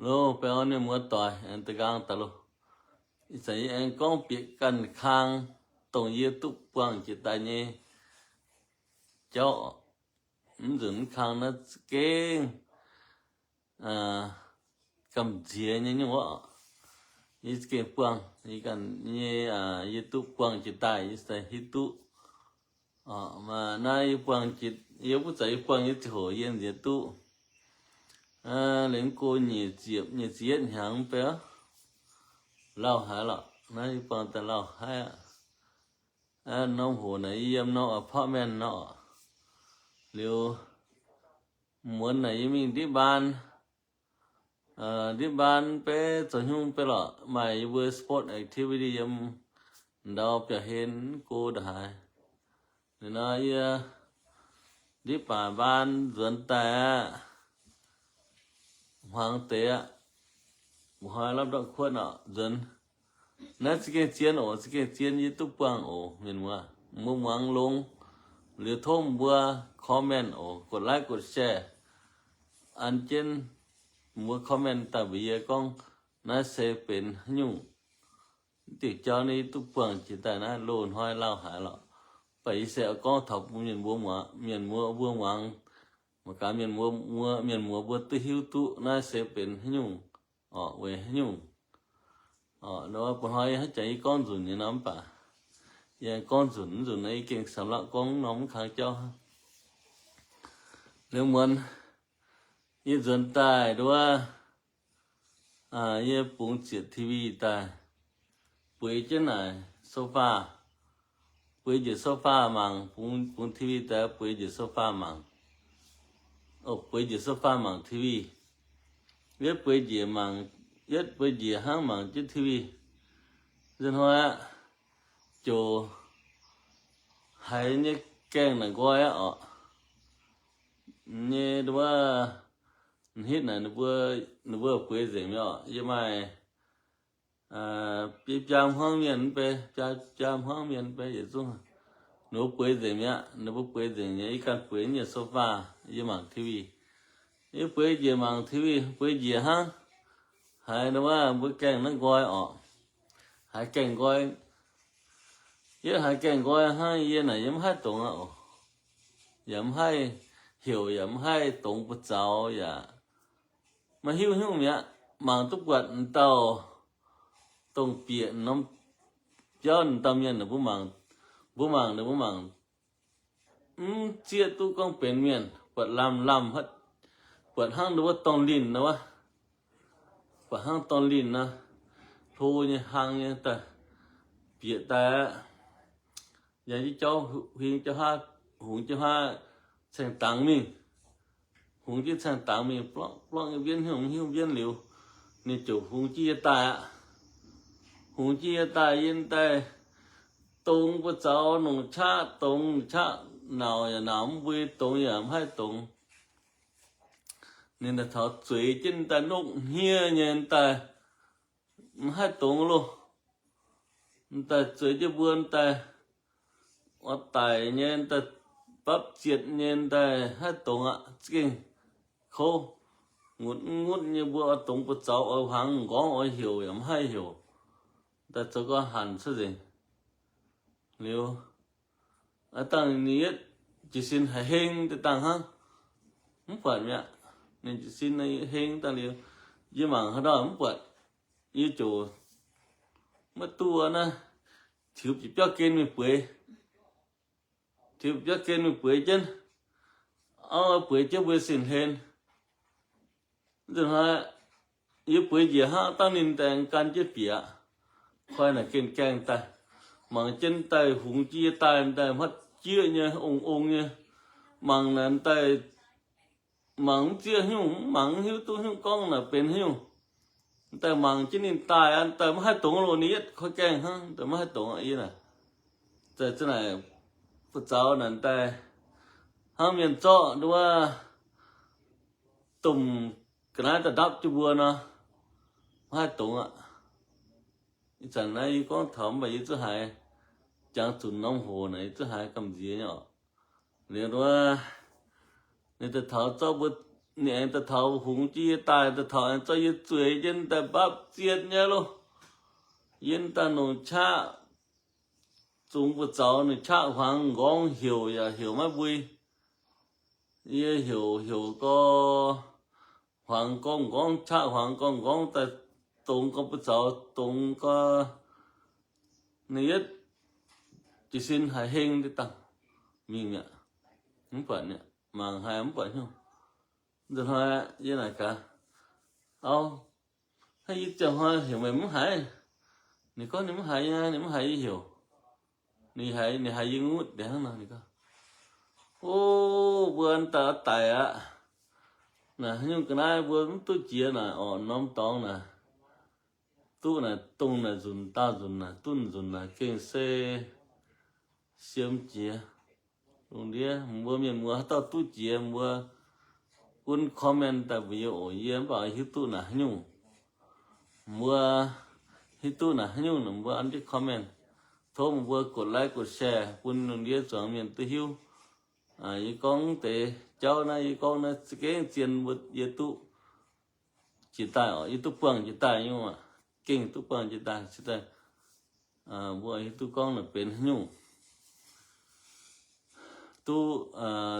Loh, baeng orn mienh muoz-doic, aengx da'nqaang daaih loh. Ih zanc yie aengx gorngv bieqc ganh kang, dongh yie duqv buangh jiex daaih nyei jauv. Mv nzunc mv kang naaiv za'gengh gamh nziex nyei nyungc wuov. Yie za'gengh buangh yie ganh nyei, yie duqv buangh jiex daaih yie se hiuv duqv. Naaiv yie buangh jiex, yie mv zeiz yie buangh nyei ziangh hoc yie nziex duqv. Lengh go nyic ziepc, nyic ziepc yietv hnyangx mv bei, lauh haic lorqc. Naaiv yie buangh daaih lauh haic aqv. Norm hoc naaic yie yiem norm apartment nor. Liuz muonz naaic yie mingh ndiev mbaan, ndiev mbaan mv bei zoux hnyungv mv bei lorqc, maaih yie mbuo sport activity yiem ndau biauv-hlen mv go ndongc haaix. Liuz nor yie ndiev baac mbaan nzuonx daaih aqv, hmuangx deix aqv, mba'hnoi lapv ndortv kuotv nor nzuonx. Naaiv za'gengh zien oc, za'gengh zien, yie duqv buangh oc mienh muoz. Mbuo muangx longx liuz tov mbuo comment oc, กดไลค์ กดแชร์ an jienv mbuo comment daaih mbuox yie gorngv naaiv se benx haaix nyungc. Diuc jauv naaiv yie duqv buangh jiex daaih naaiv loz-hnoi lauh haic lorqc. Mv baac yie se gorngv taux bun mienh mbuo muangx, mienh muoz mbuo muangx, mangc gaax mienh muoz, mienh muoz mbuo duqv hiuv duqv naaiv se benx haaix nyungc, orqc, weic haaix nyungc. Orqc, mba'hnoi yie hnangv jangx yie gorngv nzunc nyei nor mv baac yie gorngv nzunc, nzunc naaiv yie gengh samx laqv gorngv norm mv kang jauv hnangv. Liuz muonz yie nzuonx daaih nduov, yie bungx zietc T V daaih, bueix jienv naaic sofa, bueix njiec sofa mangc, bungx, bungx T V daaih bueix njiec sofa mangc. Bueix njiec sofa mangc T V. Yietv bueix njiec mangc, yietv bueix njiec hnangv mangc jienv T V. Nzunc hnoi aqv, ziouc haiz nyei gaengh naaic nqoi aqv orqc. Nyei wuov, hitv naaic ninh mbuo, ninh mbuo bueix nzengc mi'aqv orqc. Yie maaih biaa hmuangv mienh mv bei, biaa, biaa hmuangv mienh mv bei yietc zungv, ninh mbuo bueix nzengc mi'aqv. Ninh mbuo bueix nzengc nyei, yie ganh bueix njiec sofa, yie mangc T V. Yie bueix njiec mangc T V, bueix njiec hnangv, haiz wuov mbuo gaengh naaiv nqoi orqc. Haiz gaengh nqoi, yietv haiz gaengh nqoi hnangv yie naaic yie mv haih dongz aqv oc. Yaac mv haih heuc, yaac mv haih dongz buoz zaux yaac maiv hiuv nyungc mi'aqv. Mangc duqv buatc m'dauh dongh bieqc norm biauv, m'dauh mienh mbuo mangc, mbuo mangc, mbuo mangc, mv zieqv duqv gorngv benx mienh, buatc lamh lamh, buatc hnangv ninh mbuo dorngh linh nor wuov, buatc hnangv dorngh linh nor, hlo nyei, hlang nyei daaih, bieqc daaih aqv. Yangh jienv jauv huing jienv haav, hungx jienv haav caeng dangx mingh. Hungx jienv caeng dangx mingh, blorqv blorqv nyei mbienv, hiuv hiuv mbienv liuz, ninh ziouc hungx jienv yie daaih aqv. Hungx jienv yie daaih, yie daaih dongz buoz zaux, nongc qaqv dongz qaqv, nauc yaac nauc mv mbui, dongz yaac mv haih dongz. Ninh daaih taux zueiz jienv daaih, nokv hniev nyei daaih, mv haih dongz loh. Daaih zueiz jienv mbuo daaih, oix daic nyei daaih, bapv zietc nyei daaih, haih dongz aqv, za'gengh kouv. Ngutv ngutv nyei, mbuo oix dongz buoz zaux, oix hmuangx m'nqorngv, oix heuc yaac mv haih heuc. Daaih zoux gau hanc cuotv nzengc. Liuz, aav dangh ninh yietv jiez sin haiz heng deix dangh hnangv, mv buatc mi'aqv. Ninh jiez sin heng dangh liuz, yie mangc haaix dauh mv buatc, yie ziouc maiv duqv naaiv, tiux bieqc biauv gen mingh bueix. Tiux bieqc biauv gen mingh bueix jienv, auv bueix jienv mbuo sin hlen. Nzunc hnoi yie bueix njiec hnangv dangh ninh daaih gan jienv bieqc, koi naaic gen gaengh daaih, mangc jienv daaih hungx jienv yie daaih, daaih hmatv jieqv nyei, ong-ong nyei. Mangc naaic daaih, mangc mv zieqv nyungc, mv mangc mv hiuv duqv nyungc gorngv naaic benx nyungc. Daaih mangc jienv ninh daaih aqv, daaih maiv haih dongz loh, ninh yietv koi gaengh hnangv, daaih maiv haih dongz aqv. Yie naaic, daaih za'naaic buoz zaux naaic daaih hnangv mienh zorqv nduov domh ga'naaiv daaih ndapv jienv mbuo nor, maiv haih dongz aqv. Ih zanc naaiv yie gorngv taux mv baac yie zungv haiz jangx zunc norm hoc naaic, yie zungv haiz gamh nziex nyei oc. Liuz nduov, ninh daaih taux zorqv mbuo ninh aengx daaih taux hungx jienv yie daaih, daaih taux aengx zorqv yie zueiz jienv daaih mbapv zietv nyei loh. Yie daaih longc qaqv zungx buoz zaux, ninh qaqv huaangx m'nqorngv heuc yaac heuc maiv mbui. Yie heuc heuc gorx, huaangx gorngv m'nqorngv, qaqv huaangx gorngv m'nqorngv daaih dongz gorx buoz zaux, dongz gorx ninh yietv jiez sin haiz heng deix dangh mingh mi'aqv. Mv buatc mi'aqv, mangc haiz mv buatc hnyouv. Nzunc hnoi yie naaic gaax, Auv, hnangv yie ziangh hnoi heuc meih mv haiz? Ninh gorngv ninh mv haiz nyei, ninh mv haiz yie heuc. Ninh haiz, ninh haiz yie ngutv deix hnangv nor. Ninh gorngv, O, mbuo daaih daic aqv. Naaic haaix nyungc ga'naaiv mbuo mv duqv jiex naaic orqc, norm dorngx naaic. Duqv naaic dongh naaic nzunc daauh nzunc naaic, duqv nzunc naaic gengh se siemv jiex. Lungh ndiev mbuo mienh muoz haaix dauh duqv jiex, mbuo gunv comment daaih mbuox yie oc. Yie mv baac hiuv duqv naaic haaix nyungc. Mbuo hiuv duqv naaic haaix nyungc nor, mbuo an jienv comment. Tov mbuo กดไลค์ กดแชร์ bun lungh ndiev zuangx mienh duqv hiuv. Yie gorngv deix jauv naaiv, yie gorngv naaiv za'gengh zien mbuo yie duqv jiex daaih oc, yie duqv buangh jiex daaih nyei aac, gengh duqv buangh jiex daaih. Mbuo hiuv duqv gorngv naaic benx haaix nyungc. Duqv,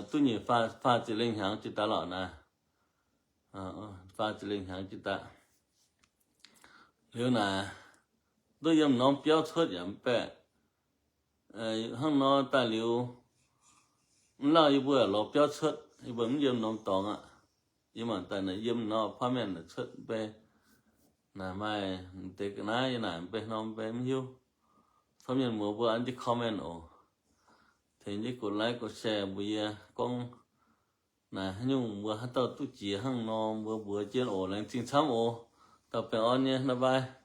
duqv nyic faah, faah ziepc lengh hnyangx jiex daaih lorqc naaic. Faah ziepc lengh hnyangx jiex daaih. Liuz naaic, duqv yiem norm biauv cuotv yaac mv baeqc. Hnangv nor daaih liuz, mv lauh yie mbuo lorz biauv cuotv, yie mbuo mv yiem norm dorngx aqv. Yie mangc daaih naaic yiem norm apartment naaic cuotv mv bei. Naaic maaih deix ga'naaiv yie naaic mv bei norm mv bei mv hiuv. Tov mienh muoz mbuo an jienv comment oc. Tengx jienv กดไลค์ กดแชร์ mbuox yie gorngv naaic haaix nyungc mbuo haaix dauh duqv jiex hnangv nor mbuo mbuox jienv oc. Laengz zingh camv oc. Dauh baengh orn nyei, bye bye.